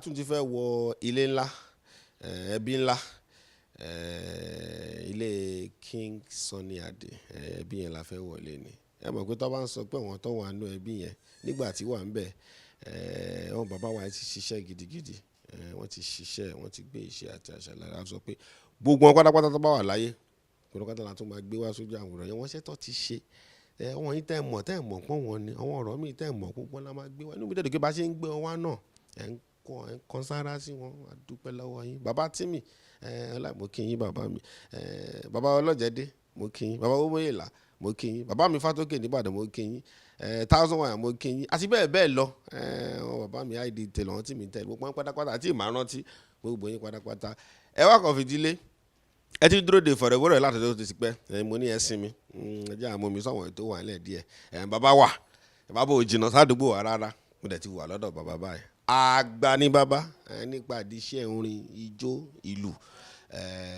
A tún ti fẹ́ wọ ilé ńlá, ẹbí ńlá, ilé King Sunny Adé. Ẹbí yẹn la fẹ́ wọlé ni. Ẹ mọ̀ pé tó bá ń sọ pé àwọn tó wà nínú ẹbí yẹn nígbà tí wà ń bẹ̀, àwọn bàbá wa ti ṣiṣẹ́ gidigidi. Wọ́n ti ṣiṣẹ́, wọ́n ti gbé iṣẹ́ àti àṣà lára. Sọ pé gbogbo wọn pátápátá tó bá wà láyé, pátápátá la tún máa gbé wá sójú àwòrán yẹn. Wọ́n ṣẹ́ tó ti ṣe. Àwọn yìí tẹ́ mọ̀, tẹ́ mọ̀ pọ́n wọn ni. Àwọn ọ̀rọ̀ míì tẹ́ mọ̀ púpọ̀ la máa gbé wá. Inú mi dẹ̀ dùn pé bá ṣe ń gbé wọn wá náà, ẹ̀ ń kọ́, ẹ̀ ń kan sára sí wọn. A dúpẹ́ lọ́wọ́ yín. Bàbá Tímì, ọlá, mo kí yín bàbá mi. Bàbá Ọlọ́jẹ̀dé, mo kí yín. Bàbá Owóyèlá, mo kí yín. Bàbá mi Fátókè nìbàdàn, mo kí yín. Thousand Wire, mo kí yín. Àti bẹ́ẹ̀ bẹ́ẹ̀ lọ. Àwọn bàbá mi ID tẹ̀lé wọn tí mi tẹ̀lé. Gbogbo wọn pátápátá àti ìmọ̀ rántí gbogbo yín pátápátá. Ẹ wá kàn fìdílé. Ẹ ti dúró de ìfọ̀rọ̀wérọ̀ láti tó ti pẹ́. Mo ní ẹ sinmi. Ẹ jẹ́ àmọ́ mi sọ̀wọ́n tó wà nílẹ̀ díẹ̀. Bàbá wà. Bàbá ò jìnnà sádùúgbò wa rárá. Mo dẹ̀ ti wà lọ́dọ̀ bàbá báyìí. Àgbà ní bàbá, nípa ìdí iṣẹ́ orin, ijó, ìlú.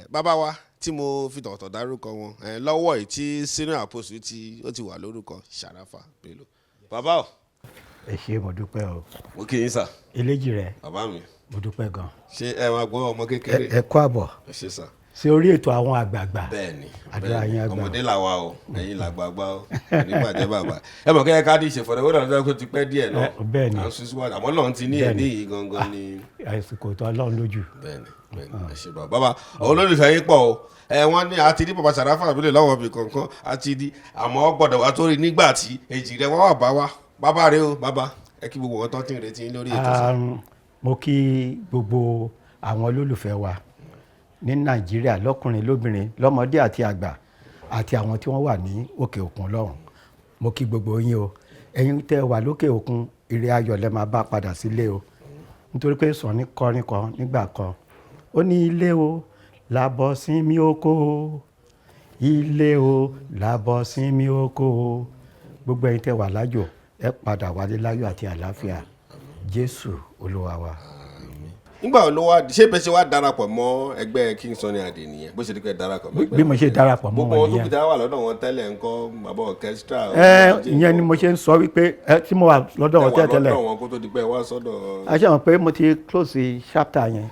Bàbá wa tí mo fi tọ̀wọ̀tọ̀ dárúkọ wọn, lọ́wọ́ yìí tí Senior Apostle tí ó ti wà lórúkọ Sharafa Bello. Bàbá o. Ẹ ṣé, mo dúpẹ́ o. Mo kí yín sà. Eléjì rẹ. Bàbá mi. Mo dúpẹ́ gan. Ṣé ẹ máa gbọ́ ọmọ kékeré? Ẹ kú àbọ̀. Ẹ ṣé sà. Sí orí ètò àwọn àgbààgbà. Bẹ́ẹ̀ni. Àdúrà yín àgbà. Ọmọdé làwa o, ẹ̀yin làgbààgbà o. Nígbàjẹ́ bàbá. Ẹ mọ̀ kẹ́kẹ́ ká ní ìṣèfọ̀rọ̀wérọ̀ lọ́jọ́ tó ti pẹ́ díẹ̀ náà. Bẹ́ẹ̀ni. À ń sún síwájú. Àmọ́ Ọlọ́run ti ní ẹ̀mí yìí gangan ni. Àsìkò tó Ọlọ́run lójú. Bẹ́ẹ̀ni, ẹ ṣé bàbá. Bàbá, àwọn olólùfẹ́ yín pọ̀ o. Ẹ wọ́n ní àti ní bàbá Sharafa Bello lọ́wọ́ ibì kankan àti ní, àmọ́ gbọ́dọ̀ wá tó rí nígbà tí èjì rẹ̀ wọ́n wà bá wa. Bàbá rẹ o, bàbá. Ẹ kí gbogbo wọn tó ti ń retí yín lórí ètò sà. Mo kí gbogbo àwọn olólùfẹ́ wa ní Nàìjíríà, lọ́kùnrin, lóbìnrin, lọ́mọdé àti àgbà, àti àwọn tí wọ́n wà ní òkè òkun lọ́hùn. Mo kí gbogbo yín o. Ẹ̀yin tẹ́ wà lókè òkun, ire ayọ̀ lẹ máa bá padà sílé o, nítorí pé Sunny kọrin kan nígbà kan, ó ní, "Ilé o làbọ̀ sinmi oko, ilé o làbọ̀ sinmi oko." Gbogbo ẹ̀yin tẹ́ wà lájò, ẹ padà wálé láyọ̀ àti àlàáfíà. Jésù Olúwa wa. Nígbà wo ló wá ṣé bẹ́ẹ̀ ṣe wá darapọ̀ mọ́ ẹgbẹ́ King Sunny Adé nìyẹn, bó ṣe di pé darapọ̀ mọ́ ẹgbẹ́? Bí mo ṣe darapọ̀ mọ́ gbogbo wọn wọn tó nìyẹn. kù tá wà lọ́dọ̀ wọn tẹ́lẹ̀ ńkọ́, bàbá orchestra? Ẹ ìyẹn ni mo ṣe ń sọ wípé ẹ tí mo wà lọ́dọ̀ wọn ẹ wà tẹ́lẹ̀. Lọ́dọ̀ wọn kó tó di pé ẹ wá sọ́dọ̀. A ṣe mọ̀ pé mo ti close chapter yẹn,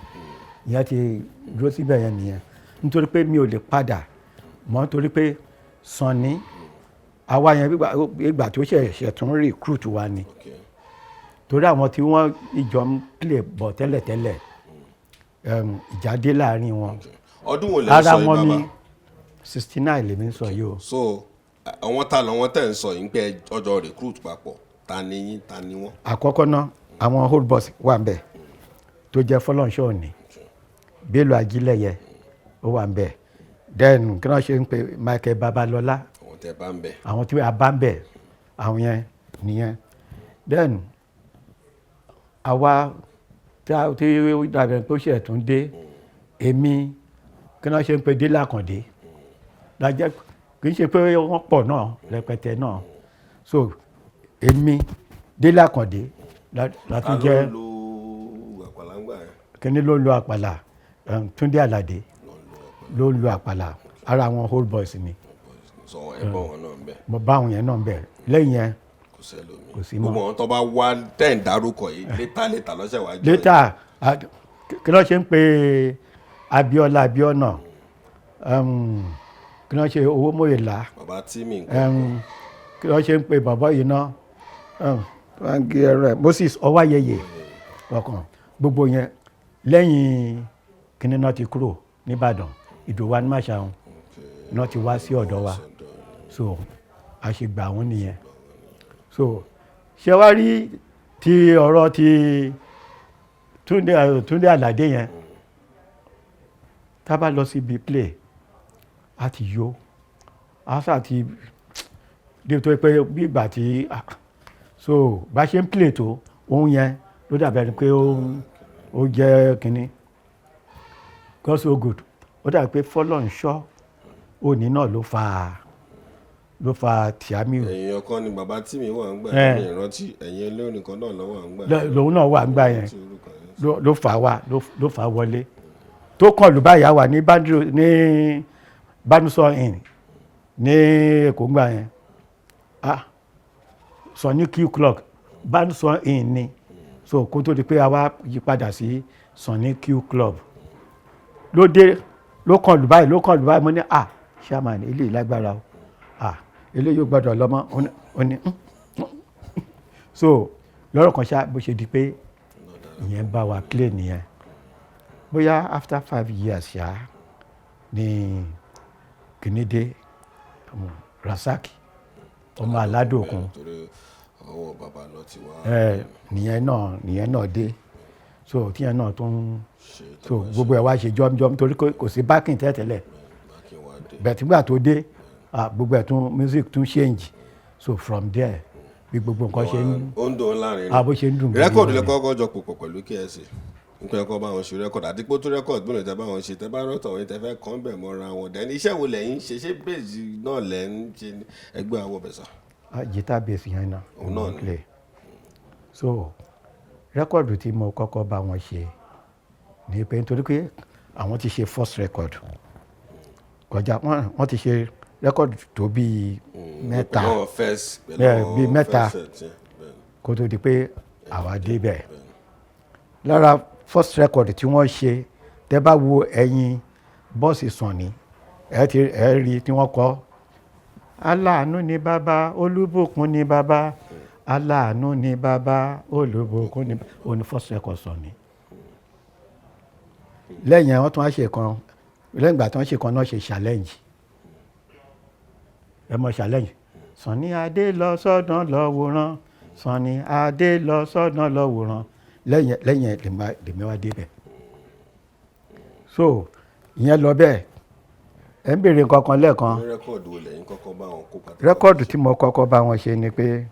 ìyẹn ti dúró síbẹ̀ yẹn nìyẹn, nítorí pé mi ò lè padà mọ́, nítorí pé Sunny àwa yẹn ìgbà tó ṣẹ̀ṣẹ̀ tún recruit wa ni, torí àwọn tí wọ́n ìjọ ń play bọ̀ tẹ́lẹ̀tẹ́lẹ̀, ìjà dé láàrin wọn. Ọdún wo lẹ ń Ara sọ yìí, wọn bàbá? ní 69 lèmi ń sọ yìí o. So àwọn ta làwọn tẹ̀ ń sọ yìí pé ọjọ́ recruit papọ̀? Ta ni yín, ta ni wọ́n? Àkọ́kọ́ náà, àwọn old boys wà ń bẹ̀ tó jẹ́ Fọlọ́nṣọ́ Òní, Bello Ajílẹ̀yẹ ó wà ń bẹ̀, then kí wọ́n ṣe ń pe Michael Babalọ́lá. Àwọn tẹ̀ bá ń bẹ̀. Àwọn tí a bá ń bẹ̀, àwọn yẹn nìyẹn. Then àwa tí ó dàbẹ̀ pé ó ṣe tún dé, èmi, kí wọ́n ṣe ń pe Délé Àkàndé lájẹ́, kì í ṣe pé wọ́n pọ̀ náà rẹpẹtẹ náà. So èmi, Délé Àkàndé la Ta tún ló jẹ́. ń lo àpàlà ńgbà yẹn? Kíní ló ń lo àpàlà? Túndé Àlàdé ló ń lo àpàlà. Ara àwọn old boys ni. Sọ ẹ bọ́ wọn náà ń bẹ̀. Mo bá àwọn yẹn náà ń bẹ̀. Lẹ́yìn yẹn, Kò sẹ́lòmíì. Kò sí mọ́. Gbogbo àwọn tó bá wá tẹ̀ ń dárúkọ yìí, later later lọ́sẹ̀ wájú. Later, kí ló ṣe ń pe Abíọ́lá Abíọ́nà, kí ló ṣe owó Mòyèlá. Bàbá Tímì nǹkan. Kí ló ṣe ń pe bàbá yìí náà, Moses Ọwáyẹyẹ ọkàn, gbogbo yẹn lẹ́yìn kíní náà ti kúrò nìbàdàn, Ìdòwú Animashaun náà ti wá sí ọ̀dọ̀ wa. So a ṣe gbà wọ́n nìyẹn. So ṣé wá rí ti ọ̀rọ̀ ti Túndé Àlàdé yẹn, tá a bá lọ síbi play, a ti yó, a sà ti dé tó pé bí ìgbà tí so bá ṣe ń play tó òun yẹn ló dàbí ẹni pé ó jẹ́ kínní. God so good, ó dàbí pé Fọlọ́runṣọ́ Òní náà ló fa Tìámíù. Ẹ̀yìn ọkàn ni bàbá Tímì wà ń gbà. Eh. Ẹ̀yìn ìrántí ẹ̀yìn olórin kan náà lọ́wọ́ à ń gbà. Lòun náà wà ń gbà yẹn. Tí orúkọ yẹn. Ló fà wá, ló fà wọlé tó kàn lù báyà wà ní Bandro ní Banusọ Inn ní Èkó ńgbà yẹn. Ah, Sunny Q clock, Banusọ Inn ni. So kó tó di pé a wá yí padà sí Sunny Q Club, ló dé, ló kàn lù báyìí, ló kàn lù báyìí. Mo ní, "Ah, chairman, eléyìí lágbára o. Ah, eléyìí ò gbọ́dọ̀ lọ́mọ." Ó ní So lọ́rọ̀ kan ṣá, bó ṣe di pé ìyẹn bá wa play nìyẹn. Bóyá after 5 years ṣá ni kìíní dé, Rasaki ọmọ Aládòkun. Torí àwọn bàbá lọ ti wá. Ẹ nìyẹn náà dé, so tíyẹn náà tó ń ṣe. So gbogbo ẹ̀ wá ṣe jọ́mjọ́m torí kò sí backing tẹ́tẹ́lẹ̀. Backing wá dé. Bẹ̀ẹ̀ tígbà tó dé, ah, gbogbo ẹ̀ tún, music tún change. So from there, bí gbogbo nǹkan ṣe ń Ó ń dùn láàrin. Ah, bó ṣe ń dùn gidi Record gan lẹ ni. kọ́kọ́ jọ pòpọ̀ pẹ̀lú KSA, nípa ẹ̀kọ́ bá wọn ṣe record àti pé ó tún record gbọ́dọ̀ tẹ bá wọn ṣe, tẹ bá rọ́tọ̀ wọn tẹ fẹ́ kàn bẹ̀ mọ́ra wọn. Dẹ́ni iṣẹ́ wo lẹ́yìn ṣe? Ṣé bass náà lẹ́ ń ṣe ní ẹgbẹ́ àwọ̀ bẹ̀sà? Ah, guitar bass yẹn náà. Òun náà ni. Play. So record tí mo kọ́kọ́ bá wọn ṣe ni pé nítorí pé àwọn ti ṣe first record kọjá, wọ́n ti ṣe record tó bíi mẹ́ta. Pẹ̀lú àwọn first, pẹ̀lú Bẹ́ẹ̀, àwọn bíi mẹ́ta. first set yẹn, bẹ́ẹ̀ ni. Kó tó di pé àwa débẹ̀. Lára first record tí wọ́n ṣe, tẹ́ bá wo ẹ̀yìn bọ́ọ̀sì Sunny, ẹ ti ẹ rí tí wọ́n kọ "Aláàánú ni bàbá, olúbùkún ni bàbá, aláàánú ni bàbá, olúbùkún ni." Òní first record Sunny. Lẹ́yìn ẹ̀, wọ́n tún wá ṣe kan. Lẹ́yìn ìgbà tí wọ́n ṣe kan náà, ṣe challenge. Ẹ mọ̀ challenge, "Sunny Adé lọ sọ́dọ̀ lọ wòran, Sunny Adé lọ sọ́dọ̀ lọ wòran." Lẹ́yìn ẹ̀ lèmi wá débẹ̀. So ìyẹn lọ bẹ́ẹ̀. Ẹ̀ ń béèrè nǹkan kan lẹ́ẹ̀kan. Ní record wo lẹ́yìn kọ́kọ́ bá wọn kópa? Record tí mo kọ́kọ́ bá wọn ṣe ni pé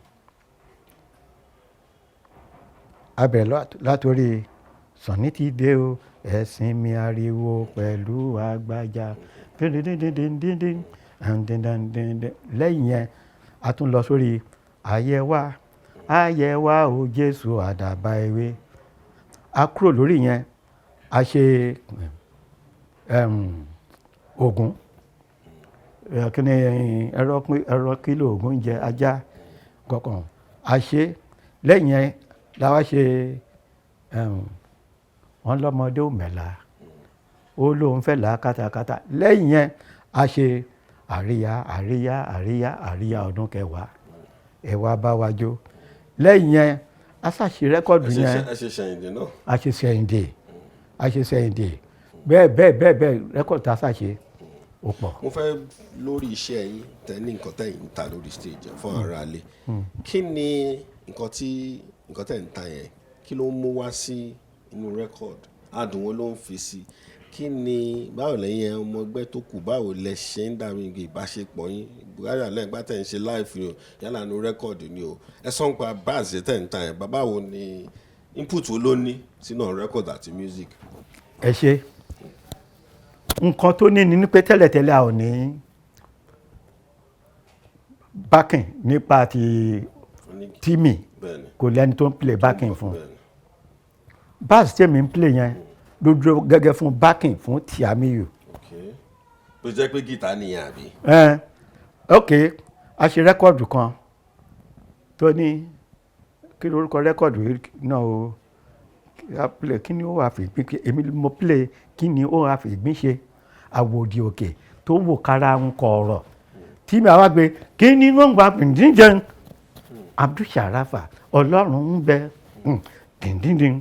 a bẹ̀rẹ̀ látòrí "Sunny ti dé o, ẹ̀sìn mi ariwo pẹ̀lú àgbàjà". Lẹ́yìn yẹn, a tún lọ sórí "Àyẹ̀wá àyẹ̀wá o Jésù àdàbà ewé". A kúrò lórí yẹn, a ṣe Ògún kí ni ẹ̀rọ kílò Ògún jẹ ajá kọ̀ọ̀kan a ṣe. Lẹ́yìn yẹn la wá ṣe "Wọ́n lọ́mọdé ò mẹ́la, ó lóun fẹ́ là kátakátá". Lẹ́yìn yẹn, a ṣe "Àríyá àríyá àríyá àríyá ọdún kẹwàá, ẹ wá bá wa jó". Lẹ́yìn yẹn, a ṣàṣe record yẹn. Ẹ ṣe Ṣẹ̀yìndé náà. A ṣe Ṣẹ̀yìndé, a ṣe Ṣẹ̀yìndé, bẹ́ẹ̀ bẹ́ẹ̀ bẹ́ẹ̀ bẹ́ẹ̀. Record tá a ṣàṣe ó pọ̀. Mo fẹ́ lórí iṣẹ́ yín, tẹ ní nǹkan tẹ̀yìn ń ta lórí stage fún ara ilé. Kí ni nǹkan tí nǹkan tẹ̀ ń ta yẹn, kí ló ń mú wá sí inú record? Adùn wo ló ń fi sí? Kí ni, báwo lẹ́yìn ọmọ ẹgbẹ́ tó kù, báwo lẹ ṣe ń dàbí ìbáṣepọ̀ yín, yálà lẹ́yìn gbá tẹ̀ ń ṣe live ni o, yálà nu record ni o? Ẹ sọ nípa bass tẹ̀ ń ta yẹn, báwo ni, input wo ló ní sínú record àti music? Ẹ ṣe. Nǹkan tó ní ni pé tẹ́lẹ̀tẹ́lẹ̀, a ò ní backing nípa ti tíìmì. Kò lẹ́ni tó ń play backing fún. Bass tèmi ń play yẹn ló dúró gẹ́gẹ́ fún backing fún Tìámíyù. Bó jẹ́ pé gìtá nìyẹn, àbí? Ẹ ok, a ṣe record kan tó ní, kí lórúkọ record náà o? A play "Kí ni ó wà fi ìgbín?" Èmi mo play "Kí ni ó wà fi ìgbín ṣe, àwòdì òkè tó wò kára ń kọ ọ̀rọ̀". Tí mi àwa gbé "Kí ni wọ́n gbà pìndín Abdul Sharafa, Ọlọ́run ń bẹ dìndíndín".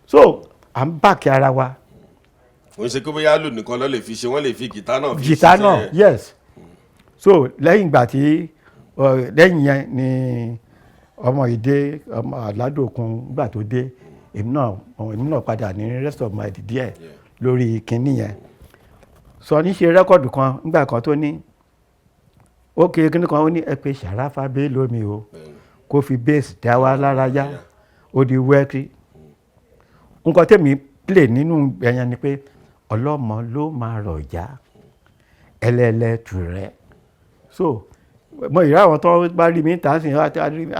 So à ń back ara wa. Kò ń ṣe pé bóyá lù nìkan ló lè fi ṣe, wọ́n lè fi gìtá náà fi Jìtá ṣiṣẹ́. náà, yes. So lẹ́yìn ìgbà tí lẹ́yìn yẹn ni ọmọ yìí dé, ọmọ Aládòkun. Gbà tó dé, èmi náà padà ní rest of my díẹ̀ lórí kinní yẹn. Sunny ṣe record kan nígbà kan tó ní ó kiri kinní kan, ó ní, "Ẹ pé Sharafa Bello mi o, kó fi bass dá wa lára yá." Ó di wẹ́kí. Nǹkan tèmi play nínú ẹ̀yẹn ni pé "Ọlọ́mọ ló máa rọ̀jà ẹlẹ́lẹ́tù rẹ̀". So mo ìrá àwọn tó bá rí mi tà sí wá rí mi,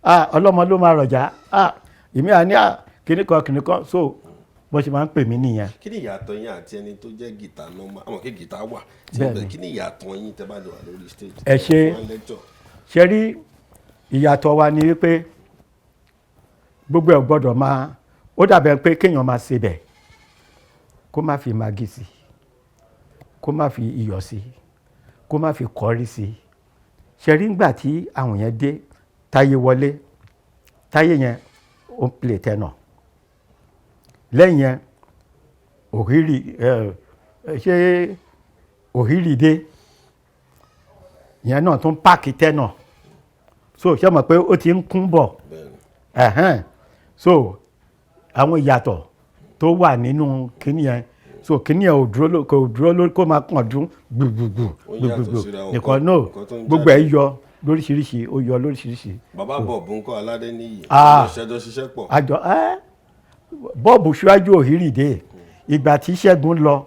"Ah, ọlọ́mọ ló máa rọ̀jà." Ah, èmi à ní, ah, kinní kan kinní kan. So bó ṣe máa ń pè mí nìyẹn. Kí ni ìyàtọ̀ yín àti ẹni tó jẹ́ gìtá normal? Àwọn kí gìtá wà tí Bẹ́ẹ̀ni. Kí ni ìyàtọ̀ yín tẹ́ bá jọ wà lórí stage? Ẹ ṣé. Fún lecture. Ṣe rí, ìyàtọ̀ wa ni wípé Gbogbo ẹ̀ gbọ́dọ̀ máa, ó dàbẹ̀ pé kéèyàn máa sebẹ̀, kó má fi Maggi sí, kó má fi iyọ̀ sí, kó má fi curry sí. Ṣe rí, ńgbà tí àwọn yẹn dé, Táyé wọlé, Táyé yẹn ó ń play tenor. Lẹ́yìn yẹn, Òhírì ẹ ẹ, ṣé Òhírì dé, ìyẹn náà tún pack tenor. So ṣé mọ̀ pé ó ti ń kún bọ̀? Bẹ́ẹ̀ni. Ẹ̀hẹ́n. So àwọn ìyàtọ̀ tó wà nínú kíní yẹn, so kíní yẹn ò dúró kò dúró lórí kó máa kàn dún gbùgbùgbù Ó yàtọ̀ gbùgbùgbù síra wọn. nìkan no. Nǹkan tó ń Gbogbo jáde. ẹ̀ yọ lóríṣiríṣi, ó yọ lóríṣiríṣi. Bàbá Bọ̀bù ńkọ́, Aládé níyì? Ah. Ṣẹjọ ṣiṣẹ́ pọ̀? Àjọ ẹ Bọ́ọ̀bù ṣíwájú Òhírì dé. Ìgbà tí Ṣẹ́gun lọ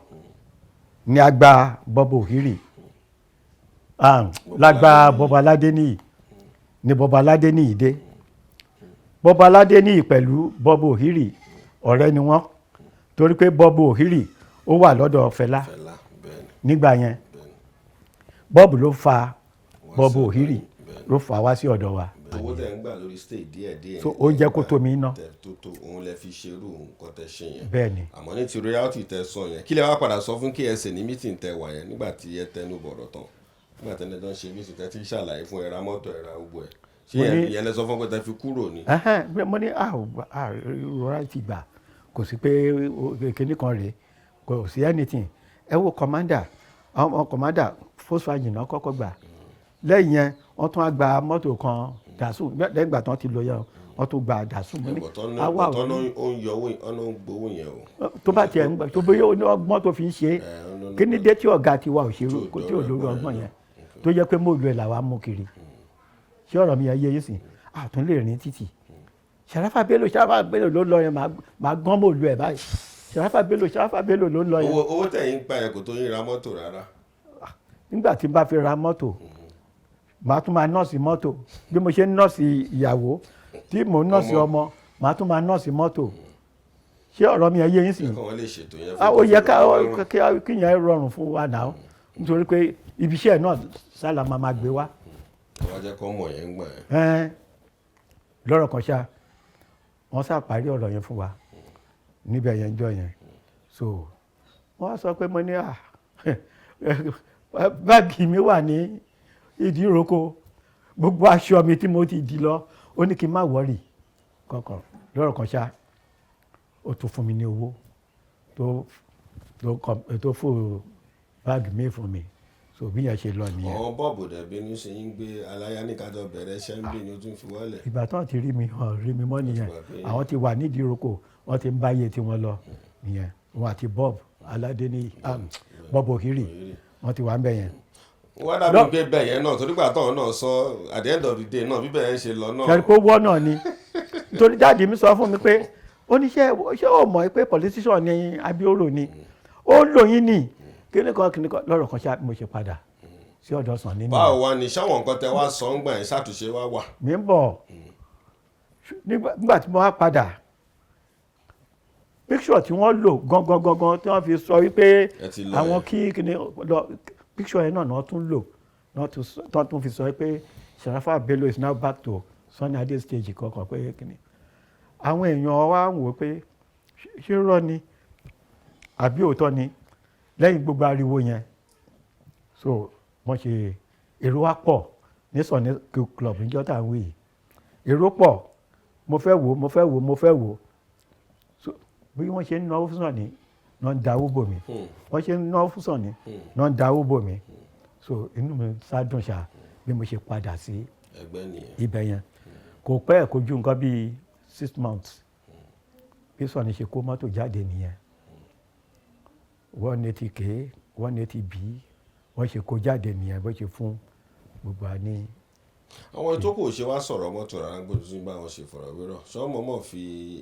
ni a gba Bọ́ọ̀bù Òhírì, ah, lágbà Bọ́ọ̀bù Aládé níyì ni. Bọ́ọ̀bù Aládé níyì dé. Bọ́ọ̀bù Aládé níyì pẹ̀lú Bọ́ọ̀bù Òhírì, ọ̀rẹ́ ni wọ́n, torí pé Bọ́ọ̀bù Òhírì ó wà lọ́dọ̀ Fẹlá Fẹlá, bẹ́ẹ̀ni. nígbà yẹn. Bọ́ọ̀bù ló fa Bọ́ọ̀bù sí ọ̀dọ̀ Òhírì yín, bẹ́ẹ̀ni. ló fa wá sí ọ̀dọ̀ wa. Owó tẹ̀ ń gbà lórí stage díẹ̀ díẹ̀ So, yẹn ó tẹ̀ ń jẹ́ kó gbà, tó mi ná. tẹ tó tó òun lẹ fi ṣerú nǹkan tẹ ṣe yẹn. Bẹ́ẹ̀ ni. Àmọ́ ní ti royalty tẹ sọ yẹn, kí lẹ wá padà sọ fún KSA ní meeting tẹ wà yẹn, nígbà tí ẹ tẹnu bọ̀rọ̀ tán, nígbà tẹ ní ṣe meeting, tẹ ti ṣàlàyé fún ẹ ra mọ́tò, ẹ ra gbogbo ẹ, ṣé Mo ní- ìyẹn lẹ sọ fún pé tẹ fi kúrò ní? Ẹhẹ́n, pé mo ní royalty gbà, kò sí pé kinní kan rèé, kò sí anything. Ẹ wo commander, àwọn commander, Volkswagen náà kọ́kọ́ gbà. Lẹ́yìn yẹn, wọ́n tún á gba mọ́tò kan, Datsun. Lẹ́yìn ìgbà tí wọ́n ti lò yẹn, wọ́n tún gba Datsun. Mo ní àwa ò bọ̀tọ́ ní ó ń yọ owó, ọ̀nà ń gbowó yẹn o. Tó bá tiẹ̀ ń gbà, tó bóyá ó ní ọgbọ́n tó fi ń ṣe é, Ẹ, ó ní kí ni dé tí ọ̀gá tiwa ò ṣe tí ò tí ò dọ́rọ̀ lórí ẹ̀gbọ́n ọgbọ́n yẹn. Yẹn tó jẹ́ pé mòlú ẹ̀ làwa mú kiri. Ṣé ọ̀rọ̀ mi yẹn yé yín sìn? Àtún lè rìn títì. Sharafa Bello, Sharafa Bello ló ń lọ yẹn, màá gán mòlú ẹ̀ báyìí. Sharafa Bello, Sharafa Bello ló ń lọ yẹn. Owó tẹ̀yìn gbà yẹn kò tó yín ra mọ́tò rárá? Nígbà tí n bá fi ra mọ́tò, màá tún máa nurse mọ́tò. Bí mo ṣe ń nurse ìyàwó, tí mò ń nurse Ọmọ. ọmọ, màá tún máa nurse mọ́tò. Ṣé ọ̀rọ̀ mi yẹn yé yín sìn? Kọ́ wọn lè ṣètò yẹn Ah, fún ó yẹ ká tó fi rọrùn. kí yẹn rọrùn fún wa náà, nítorí pé ibi iṣẹ́ náà sálà máa máa gbé wá. Wọ́n jẹ́ kọ́ mọ̀ yẹn ń gbà yẹn. Ẹn, lọ́rọ̀ kan ṣá, wọ́n sá parí ọ̀rọ̀ yẹn fún wa níbẹ̀ yẹn jọ yẹn. So wọ́n wá sọ pé, mo ní à báàgì mi wà ní ìdí ìrókò, gbogbo aṣọ mi tí mo ti dì lọ. Ó ní kí n má worry kankan. Lọ́rọ̀ kan ṣá, ó tún fún mi ní owó tó fò báàgì mi fún mi. So bí yẹn ṣe lọ nìyẹn. Àwọn bọ́ọ̀bù dẹ̀bí ní ṣe ń gbé aláya ní kájọ bẹ̀rẹ̀ iṣẹ́ ń bí ni ó tún fi wálẹ̀. Ìgbà tí wọ́n ti rí mi hàn rí mi mọ́ nìyẹn. Wà pé- Àwọn ti wà nídìí ìrókò, wọ́n ti ń báyé tí wọ́n lọ nìyẹn. Wọn àti Bob Aládé ní Bob Ohiri, wọ́n ti wà ń bẹ̀ yẹn. Wọ́n dàbí pé bẹ́ẹ̀ yẹn náà, torí gbà táwọn náà sọ, at the end of the day náà, bí bẹ́ẹ̀ yẹn ṣe lọ náà. Ṣe pé wọ́ náà ni, nítorí daddy mi sọ fún mi pé ó ní ṣé ó mọ̀ pé politician ni Abioro ni, ó ń lò yín ní kíní kan kíní kan. Lọ́rọ̀ kan ṣá, mo ṣe padà sí ọ̀dọ̀ sàn nínú. Báwo wá ní sáwọn nǹkan tẹ wá sọ ń gbà yẹn, ṣàtúnṣe wá wà? Mi ń bọ̀. Nígbà tí mo wá padà, picture tí wọ́n lò gangan gangan tí wọ́n fi sọ wípé Ẹ ti lọ àwọn yẹn. kí kíní lọ, picture yẹn náà tún lò náà tún fi sọ pé Sharafa Bello is now back to Sunny Ade stage kankan, pé kíní àwọn èèyàn wa ń wò pé ṣé rọ́ ni àbí òótọ́ ni lẹ́yìn gbogbo ariwo yẹn. So wọ́n ṣe èrò wa pọ̀ ní Sunny Club níjọ́ tá à ń wí yìí. Èrò pọ̀, mo fẹ́ wò, mo fẹ́ wò, mo fẹ́ wò. So bí wọ́n ṣe ń náwó fún Sunny náà ń dáwó bò mí, wọ́n ṣe ń náwó fún Sunny náà ń dáwó bò mí. So inú mi sádùn ṣá bí mo ṣe padà sí ẹgbẹ́ nìyẹn. Ibẹ̀ yẹn kò pẹ́, kò ju nǹkan bíi 6 months, bí Sunny ṣe kó mọ́tò jáde nìyẹn, 180 K, 180 B. Wọ́n ṣe kó jáde nìyẹn, bó ṣe fún gbogbo wa ní. Àwọn tó kò ṣe wá sọ̀rọ̀ mọ́tò rárá, gbọ́dọ̀ tún bá wọn ṣe fọ̀rọ̀wérọ̀, ṣọ́mọ́ mọ̀ fi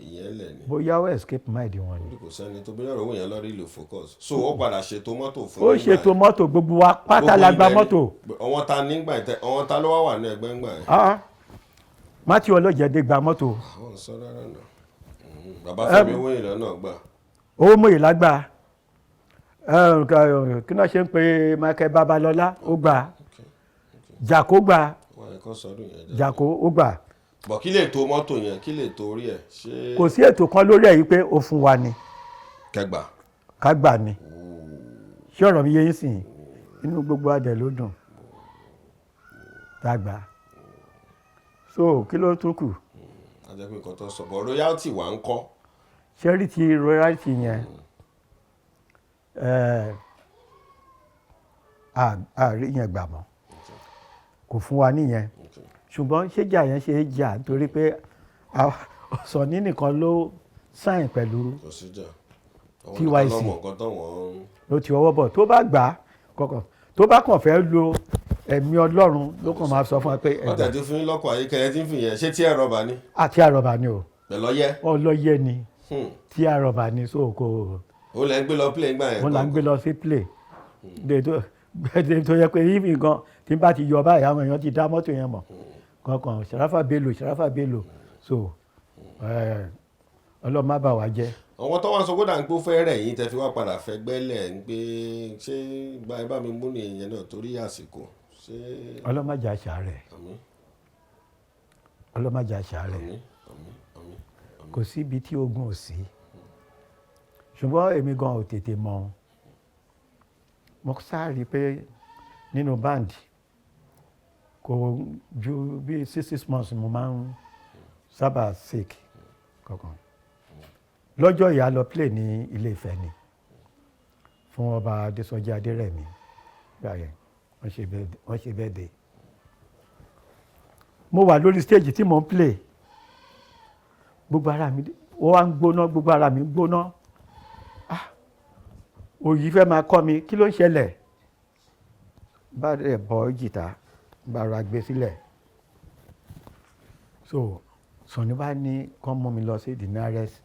ìyẹn lẹ̀ ni. Bóyá ó escape mind wọn ni. Kò sẹ́ni tó bóyá ọ̀rọ̀ owó yẹn lọ́rí ìlò focus, so ó padà ṣètò mọ́tò fún Ó yín gbà ṣètò yẹn. mọ́tò, gbogbo wa pátá la gba Gbogbo mọ́tò. Àwọn ta nígbà tẹ, àwọn ta ló wá wà ní ẹgbẹ́ ńgbà yẹn? Ah, Matthew Ọlọ́jẹ̀dé gba mọ́tò. Àwọn sọ rárá náà. Bàbá Fẹ́mi owó ìlọ náà gbà. Owó mòyìlá gbà. Kí náà ṣe ń pe Michael Babalọ́lá, ó gbà. Jàkó gbà. Wọ́n yẹ kó sọdún yẹn jáde. Jàkó ó gbà. Bọ̀ kí lè tó mọ́tò yẹn, kí lè tó orí ẹ̀ ṣé? Kò sí ètò kan lórí ẹ̀ yìí pé ó fún wa ni. Kẹgbà. Ká gbà ni. Ṣé ọ̀rọ̀ mi yé yín sìn? Inú gbogbo adẹ̀ ló dùn tá a gbà. So kí ló tún kù? A jẹ́ pé nǹkan tó sọ bọ̀, royalty wà ń kọ́. Ṣé rí ti royalty yẹn, a rí yẹn gbà mọ́, kò fún wa níyẹn. Ṣùgbọ́n ṣéjà yẹn ṣe é jà nítorí pé Sunny nìkan ló sign pẹ̀lú Kò sí jà. Àwọn TYC. nìkan ló mọ̀ nǹkan tó wọ́n ń Ló ti ọwọ́ bọ̀. Tó bá gbà á kọ̀ọ̀kan, tó bá kàn fẹ́ lo ẹ̀mí Ọlọ́run ló kàn máa sọ fún wa pé Wọ́n ẹgbà. Tẹ̀ tí fún yín lọ́kọ̀ ayékẹ́lẹ́ tí ń fi yẹn ṣé tí ẹ̀ rọ́bà ni? Àti àrọ̀bà ni o. Pẹ̀lú ọyẹ́. Ọlọ́yẹ ni tí àrọ̀bà ni, so kò Ó lẹ́ ń gbé lọ play ńgbà yẹn. Wọ́n là ń gbé lọ sí play de tó yẹ pé even gan tí n bá ti yọ báyìí, àwọn èèyàn ti dá mọ́tò yẹn mọ̀ kankan, Sharafa Bello, Sharafa Bello. So Ọlọ́run má bà wá jẹ́. Àwọn tó wá ń sọ kódà ń pé ó fẹ́ rẹ̀ yín tẹ́ fi wá padà fẹ́ gbẹ́lẹ̀ ń pé ṣé gba ẹ bá mi mú nìyẹn náà torí àsìkò ṣé. Ọlọ́run má jẹ́ àṣà rẹ̀. Àmín. Ọlọ́run má jẹ́ àṣà rẹ̀. Àmín, àmín, àmín. Kò síbi tí ogun ò sí, ṣùgbọ́n èmi gan ò tètè mọ̀. Mo sáà rí i pé nínú band kò ju bí 6 months mo máa ń sábà sick kankan. Lọ́jọ́ ìyá lọ play ní Ilé Ifẹ̀ ni fún Ọba Adésọjí Adérẹ̀mí. Gbà yẹn wọ́n ṣe birthday. Mo wà lórí stage tí mo ń play, gbogbo ara mi ó wá ń gbóná, gbogbo ara mi ń gbóná. Ah, òyì fẹ́ máa kọ́ mi. Kí ló ń ṣẹlẹ̀? Bá rẹ̀ bọ́ jìtá, bá ra gbé sílẹ̀. So Sunny bá ní kán mú mi lọ sí the nearest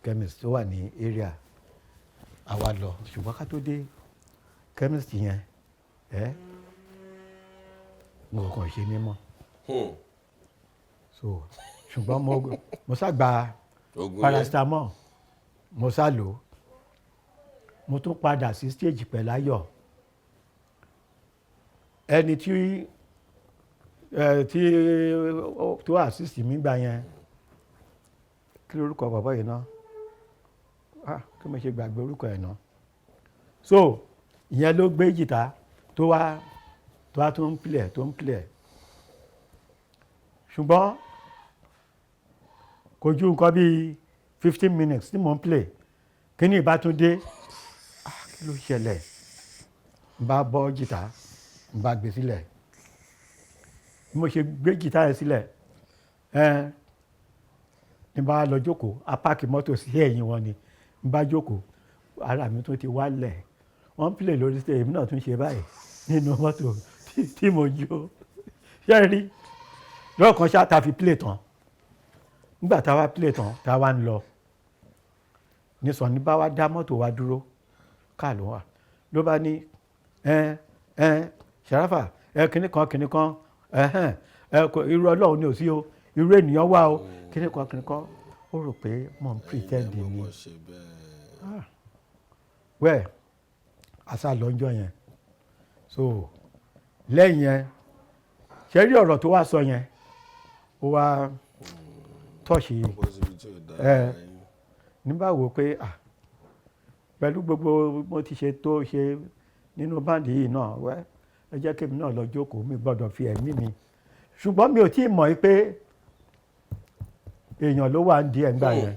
chemist tó wà ní area. Àwa lọ, ṣùgbọ́n ká tó dé chemist yẹn, ẹ mo kàn ṣe mímọ́. So ṣùgbọ́n mo sá gba Oògùn yẹn. paracetamol, mo sá lò ó. Mo tún padà sí stage pẹ̀lú ayọ̀. Ẹni tí ẹ tí tó assist mi gbà yẹn, kí lorúkọ bàbá yìí náà? Ah, kí mo ṣe gbàgbé orúkọ ẹ̀ náà. So ìyẹn ló gbé jìtá tó wá tó ń play, tó ń play, ṣùgbọ́n kò ju nǹkan bíi 15 minutes tí mò ń play, kíní ìbá tún dé. Ah, kí ló ṣẹlẹ̀? N bá bọ́ jìtá, n bá gbé sílẹ̀. Bí mo ṣe gbé jìtá yẹn sílẹ̀ ẹ ní bá lọ jókòó, a park mọ́tò sí ẹ̀yìn wọn ni. N bá jókòó, ara mi tún ti wálẹ̀. Wọ́n ń play lórí stage, èmi náà tún ṣe báyìí nínú mọ́tò tí mo jó. Ṣé ẹ rí lọ́kàn ṣá ta fi play tán. Nígbà tá a wá play tán, tá a wá ń lọ ní Sunny bá wá dá mọ́tò wa dúró, káà ló wà, ló bá ní, "Ẹ ẹ Sharafa, ẹ kinní kan kinní kan, ẹhẹ́n, ẹ kò irú Ọlọ́run ni ò sí o, irú ènìyàn wà o, kinní kan kinní kan." Ó rò pé mò ń pretend ni. Mọ̀ ṣe bẹ́ẹ̀. Well, àṣà lọ́njọ́ yẹn. So lẹ́yìn yẹn, ṣe rí ọ̀rọ̀ tó wá sọ yẹn, ó wá tọ́ọ̀ṣì Bó síbi tí ò dáa. ẹ nígbà wo pé, ah, pẹ̀lú gbogbo mo ti ṣe tó ṣe nínú band yìí náà, wẹ́ ẹ jẹ́ kémi náà lọ jókòó, mi gbọ́dọ̀ fi ẹ̀mí mi. Ṣùgbọ́n mi ò tí ì mọ̀ pé èèyàn ló wà ń di ẹ̀ ńgbà yẹn.